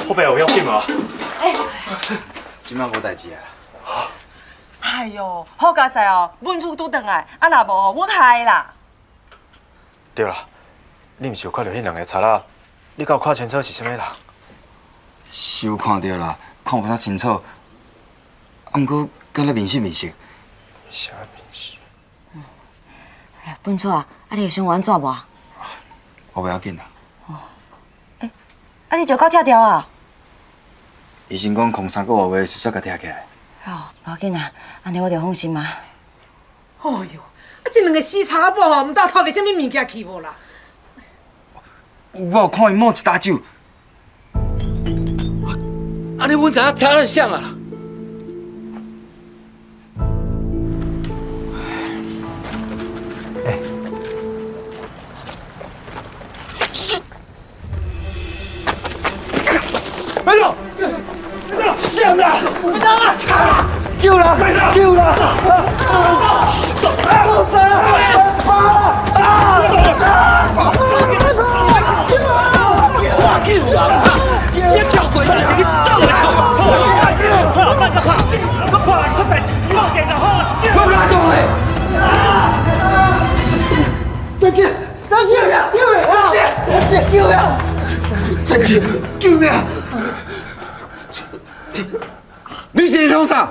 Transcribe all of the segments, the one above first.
好爸有要紧无？這擺無代誌啊。哎喲，好佳哉哦，文厝拄轉來，啊若無哦，阮害啦。對啦，你毋是有看著彼兩个賊仔？你敢有看清楚是啥物人？是有看著啦，看無啥清楚，啊，毋過敢若面熟面熟。啥面熟？文厝啊，啊你會想有按怎無？我袂要緊啦。欸，啊你石膏拆掉啊？醫生講空三個外月，隨煞共拆起來。哦，無要緊啊，按呢我就放心啊。哎喲，啊這兩个死賊仔某吼，毋知偷著啥物物件去無啦？我有看伊摸一打酒。啊！你阮知影贼仔是啥啊啦？欸，别动！别动！啥啦？别动啊！救人！救人！走！走！我救人啊！這跳過代誌，你走就好。好，慢點拍，我看人出代誌，報警就好啦。我敢講嘞！再見！再見！救命！再見！救命！再見！救命！你是創啥？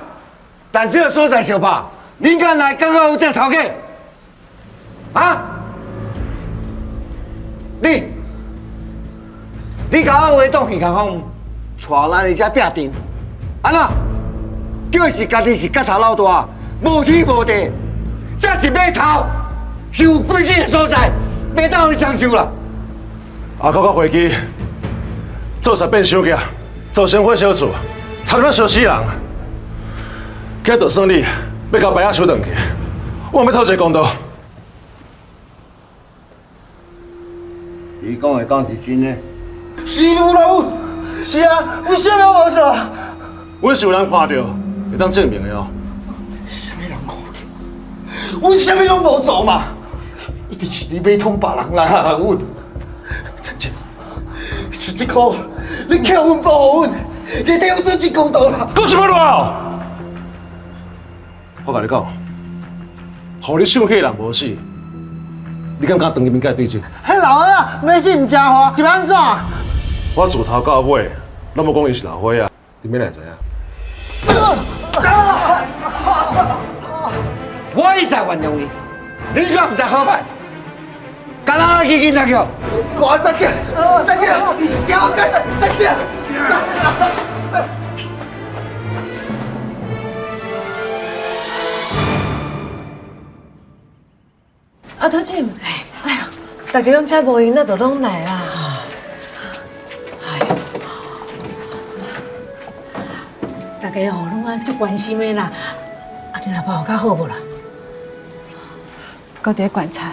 但這個所在相拍，恁敢來感覺有這頭家？啊？你，你共我話當耳空風，帶咱來這拼陣，按怎？叫伊是家己是角頭老大，無天無地，這是碼頭，是有規矩的所在，袂當予你雙收啦。阿哥甲飛機做啥變傷激，造成火燒厝，差點燒死人。今就算你欲共牌仔收轉去，我欲討一个公道。伊講的敢是真的？是有啦，有，是啊，阮啥物拢無做。阮是有人看著，會當證明的哦。啥物人看著？阮啥物攏無做嘛，一定是你買通別人來害阮。陳姐，是這箍，你欠阮報予阮，你替阮做一公道啦。講啥物話？我共你講，予你生氣的人無死，你敢敢當面共伊對質？彼老伙仔欲死毋成活，是欲按怎？我自頭到尾攏無講伊是老伙仔，你欲哪會知影？我一再原諒你，你煞毋知好歹，敢若去警察局。我再見，再見，聽我解釋，再見。阿桃姐，哎呀，大家攏遮無閒，那就攏來啦。哎喲，大家吼攏按足關心的啦。啊，你老爸有較好無啦？閣佇咧觀察。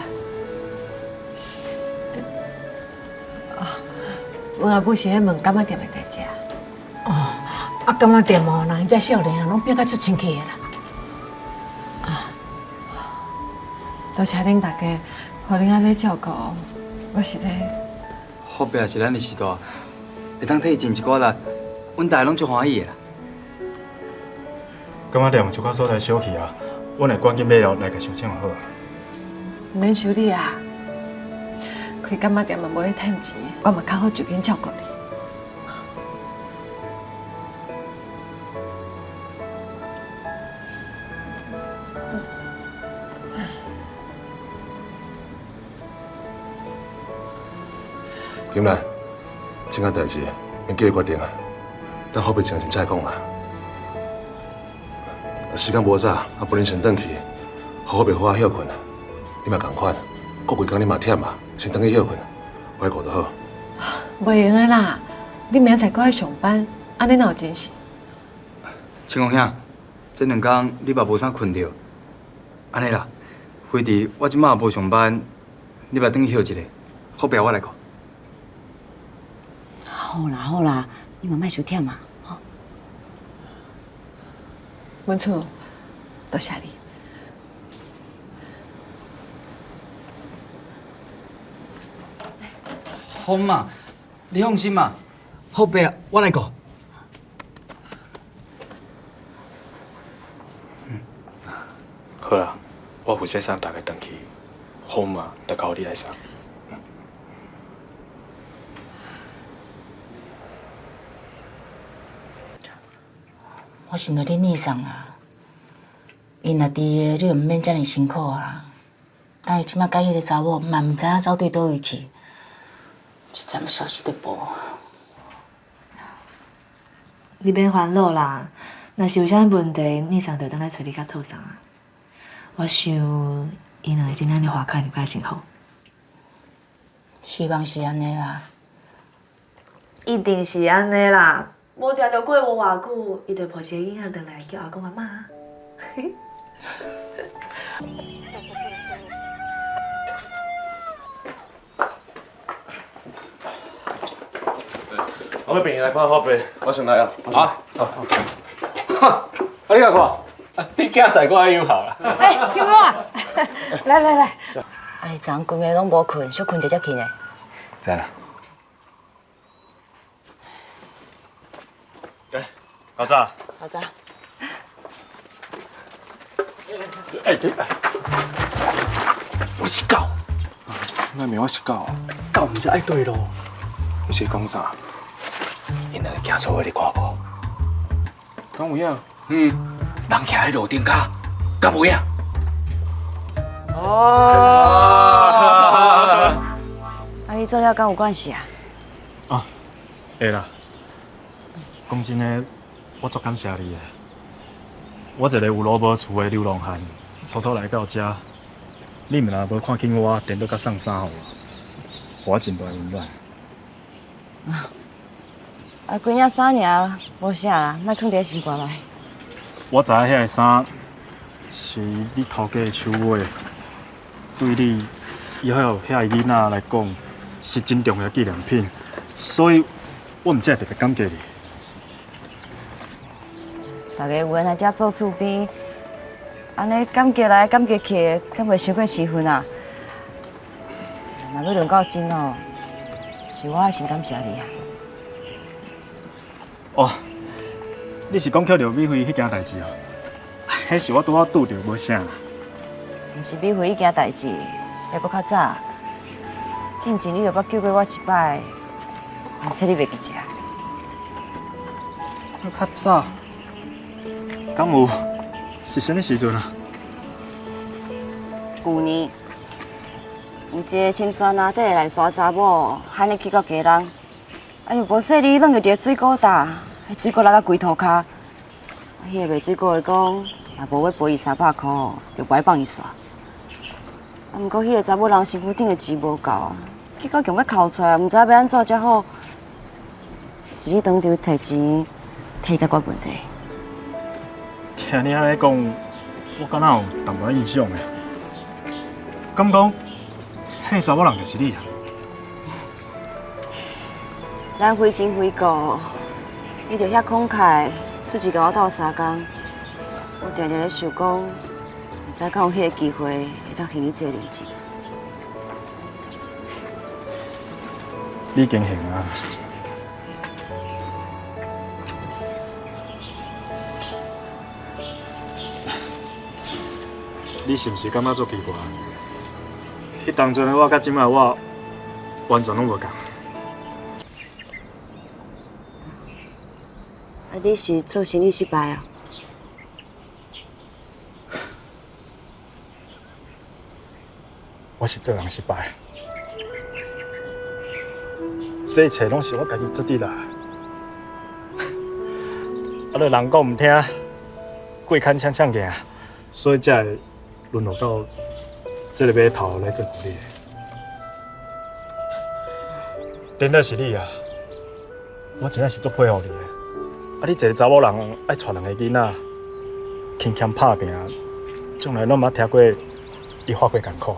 哦，阮阿母是咧問柑仔店的代誌啊。哦，啊，柑仔店哦，人遮少年啊，攏變甲足清氣的啦。啊，多謝恁大家，予恁按呢照顧，我實在。好壁是咱的時代，會當替伊盡一寡力，阮大家攏足歡喜的啦。柑仔店有一寡所在燒去啊，阮會趕緊買了來共修整就好啊。毋免修理啊，開柑仔店嘛無咧趁錢，我嘛較好就近照顧你。金蘭，這件代誌免急決定啊，等好病情先再講啦。時間無早，啊，不恁先轉去，好好別好好歇睏啊。你嘛仝款，過幾工你嘛忝啊，先轉去歇睏，我來顧就好。袂用的啦，你明仔載閣愛上班，按呢哪有精神？青公兄，這兩工你嘛無啥睏著，按呢啦，飛弟，我這擺也無上班，你嘛轉去歇一下，好壁我來顧。好啦好啦，你嘛莫傷忝啊，吼。文厝，多謝你。好嘛，你放心嘛，好爸，我来顾。好啦，我负责送大家转去，好嘛，就交你来送。我想著恁二嫂啊，𪜶若伫的，你就毋免遮尔辛苦啊。但伊这摆佮彼个查某嘛毋知影走对佗位去，一点消息都无。你免烦恼啦，若是有啥问题，二嫂就会当来揣你佮讨送啊。我想𪜶两个真正伫外口的感情好。希望是按呢啦。一定是按呢啦，无定著过无偌久，伊就抱一个囡仔转来叫阿公阿嬷。我欲病院来看好爸，我先来啊。啊，哈，啊你来看，你囝婿阁较友好啦。哎，青哥啊，来来来。啊，你昨昏规暝拢无睏，小睏一下才去呢。知啦。哎，老早。老早。哎，我是狗。那明我是狗。狗毋是爱对路。你是讲啥？𪜶两个行错话，你看无？敢有影？嗯，人徛佇路顶跤，敢无影？哦。啊，你做了敢有关系啊？啊，会啦。讲真的，我足感谢你的。我一个有路无厝的流浪汉，初初来到遮，你毋但无看轻我，颠倒阁送衫予我，予我真大温暖。啊，规领衫尔，无啥啦，莫囥伫心肝内。我知影遐个衫是你头家的手尾，对你，以后遐个囡仔来讲，是真重要纪念品，所以我毋才会特别感激你。大家有缘来遮做厝边，按呢感激来感激去，敢袂伤过时分啊？若欲论到真哦，是我爱先感谢你啊。哦，你是讲捡著米肥彼件代志哦？彼是我拄好拄著，无啥啦。毋是米肥彼件代志，犹阁较早。进前你就捌救过我一摆，而且你袂记得？阁较早，敢有？是啥物时阵啊？旧年，有一个深山内底的内山查某，喊你去到基隆，哎哟，无细腻，拢著一个水果担，彼水果落到规涂跤。啊，彼个卖水果的讲，若无欲赔伊300箍，就无爱放伊煞。啊，毋过彼个查某人身躯顶的钱无够啊，结果强欲哭出来，毋知影欲按怎才好。是你当场提钱替伊解决问题。听你按呢讲，我敢若有淡薄仔印象的。敢讲，彼个查某人就是你啊？咱非亲非故，你就遐慷慨，出钱共我斗相共，我定定咧想讲，毋知敢有彼个机会会当还你这个人情。你已经还啊？你是毋是感觉足奇怪？彼当阵的我佮这摆的我完全拢无仝。啊，你是做生意失败啊？我是做人失败，这一切拢是我家己做伫啦。啊，著人讲毋听，鬼牵枪枪行，所以才会沦落到这个码头来做苦力。颠倒是你啊，我真正是足佩服你的。啊，你一个查某人爱带两个囡仔，勤俭拍拚，从来拢毋捌听过你发过艰苦。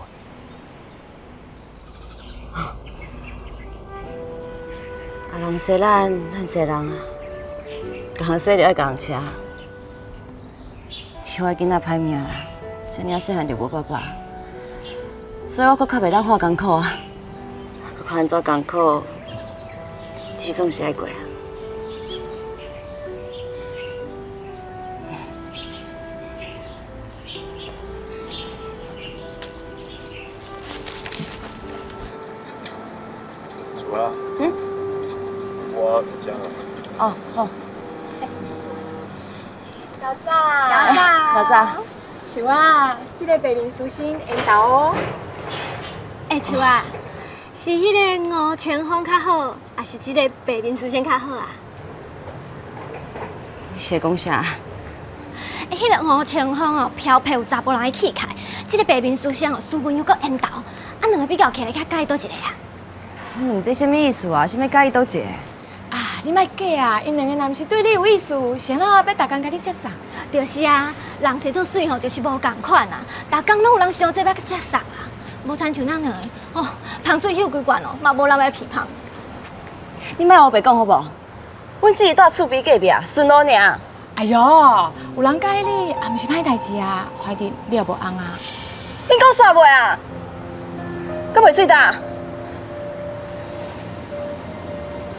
啊，人生咱，咱生人啊，共人洗就爱共人车。像我囡仔歹命啦，遮尔仔细汉就无爸爸，所以我阁较袂当看艰苦啊，阁看按怎艰苦，日子总是爱过啊。是啊。嗯。我有食哦，好。老早，老早，老早。树仔，这个白面书生缘投哦。欸，树仔，是彼个吴青峰较好，抑是这个白面书生较好啊？你是咧讲啥？欸，彼个吴青峰哦，飘撇有查埔人的气概，这个白面书生哦，斯文犹阁缘投，啊，两个比较起来，较佮意佗一个啊？嗯，这啥物意思啊？啥物佮意佗一个？啊，你莫假啊！𪜶两个若毋是对你有意思，是按怎欲逐工共你接送？就是啊，人生做媠吼，就是无仝款啊，逐工拢有人伤济欲接送啦，无亲像咱两个哦，芳水嗅规罐哦，嘛无人欲鼻芳。你莫乌白讲好无？阮只是蹛厝边隔壁顺路尔。哎哟，有人佮意你，也毋是歹代志啊。反正你也无翁啊。恁讲煞未啊？敢袂喙焦？